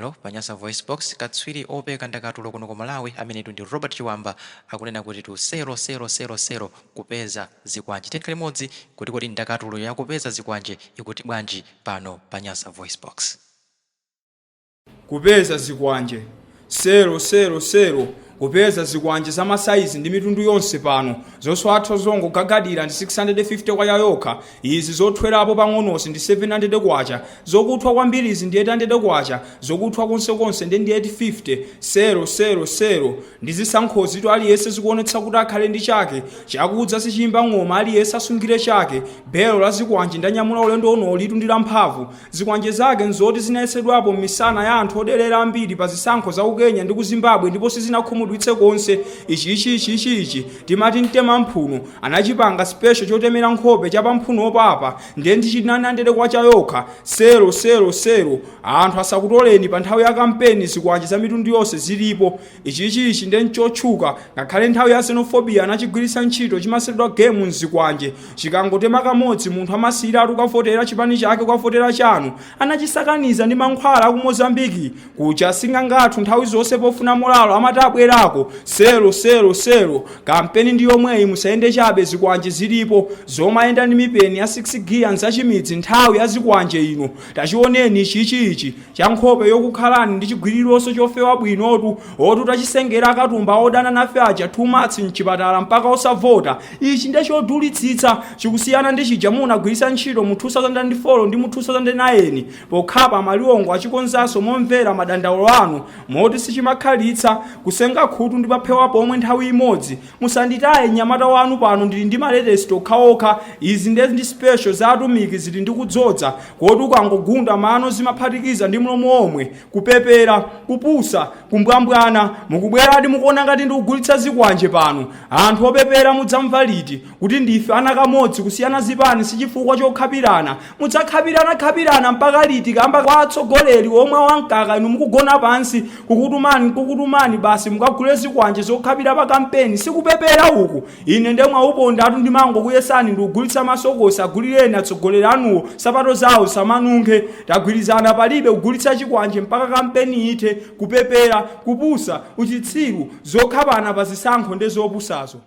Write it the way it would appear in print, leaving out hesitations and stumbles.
Lero pa Nyasa VoiceBox, katswiri opeka ndakatulo kuno ku Malawi amenetu ndi Robert Chiwamba akunena kuti tu selo selo selo selo kupeza zikwanje. Tikhale limodzi kuti kodi ndakatulo yakupeza zikwanje ikuti bwanji pano pa Nyasa VoiceBox. Kupeza zikwanje, selo selo selo kupeza zikwanje za masaizi ndi mitundu yonse pano. Zoswatha zongogagadira ndi 650 kwacha yokha. Izi zothwerapo pang'onozi ndi 700 kwacha. Zokuthwa kwambirizi ndi 800 kwacha. Zokuthwa konsekonse ndi 850. Selo selo selo ndi zisankhozitu, aliyense zikuonetsa kuti akhale ndi chake. Chakudza sichimba ng'oma, aliyense asungire chake. Belo la zikwanje ndanyamula ulendo uno litu ndi lamphamvu. Zikwanje zake nzoti zinayesedwapo m'misana ya anthu oderera ambiri pa zisankho za ku Kenya ndi ku Zimbabwe ndipo sizinakhumudwitse konse. Ichi ichi ichi ichi ichi timati mtema mphuno, anachipanga special chotemera nkhope cha pamphunopo apa ndiye ndi 900 kwacha yokha. Selo selo selo, anthu asakutoleni pa nthawi ya kampeni, zikwanje za mitundu yonse zilipo. Ichi ichi ichi ndiye nchotchuka, ngakhale nthawi ya xenophobia anachigwiritsa ntchito, chimaseredwa gemu mzikwanje. Chikangotema kamodzi munthu amasiyiratu kukavotera chipani chake kukavotera chanu. Anachisakaniza ndi mankhwala aku Mozambiki kuja, sing'angathu nthawi zonse pofuna molalo amati abwerako. Selo selo selo, kampeni ndi yomweyi, musayende chabe, zikwanje zilipo. Zomayenda ndi mipeni ya 6 giya nzachimidzi nthawi ya zikwanje ino. Tachioneni ichi ichi ichi cha nkhope yokukhalani ndi chigwirironso chofewa bwinotu, otu tachisengera akatumba odana nafe aja 2 months mchipatala mpaka osavota. Ichi ndiye chodulitsitsa, chikusiyana ndi chija munagwiritsa ntchito mu 2004 ndi mu 2009. Pokhapa maliwongo achikonzanso momvera madandaulo anu, moti sichimakhalitsa kusenga khutu ndi paphewa pomwe nthawi imodzi. Musanditaye mnyamata wanu pano, ndili ndi ma latest okhaokha. Izi ndiye ndi special za atumiki, zili ndi kudzodza koti ukangogunda mano zimaphatikiza ndi mlomo omwe. Kupepera, kupusa, kumbwambwana, mukubweradi mukuona ngati ndikugulitsa zikwanje pano. Anthu opepera, mudzamva liti kuti ndife ana kamodzi? Kusiyana zipani sichifukwa chokhapirana. Mudzakhapirana khapirana mpaka liti? Kamba kwa atsogoleri omwe wamkaka inu mukugona pansi, kukutumani kukutumani basi mukagule zikwanje zokhapira pa kampeni. Sikupepera uku? Ine nde mwauponda atu, ndimango kuyesani ndikugulitsa masokosi. Agulireni atsogoleri anuwo sapato zawo samanunkhe. Tagwirizana, palibe kugulitsa chikwanje mpaka kampeni ithe. Kupepera, kupusa, uchitsiru, zokhapana pa zisankho ndi zopusazo.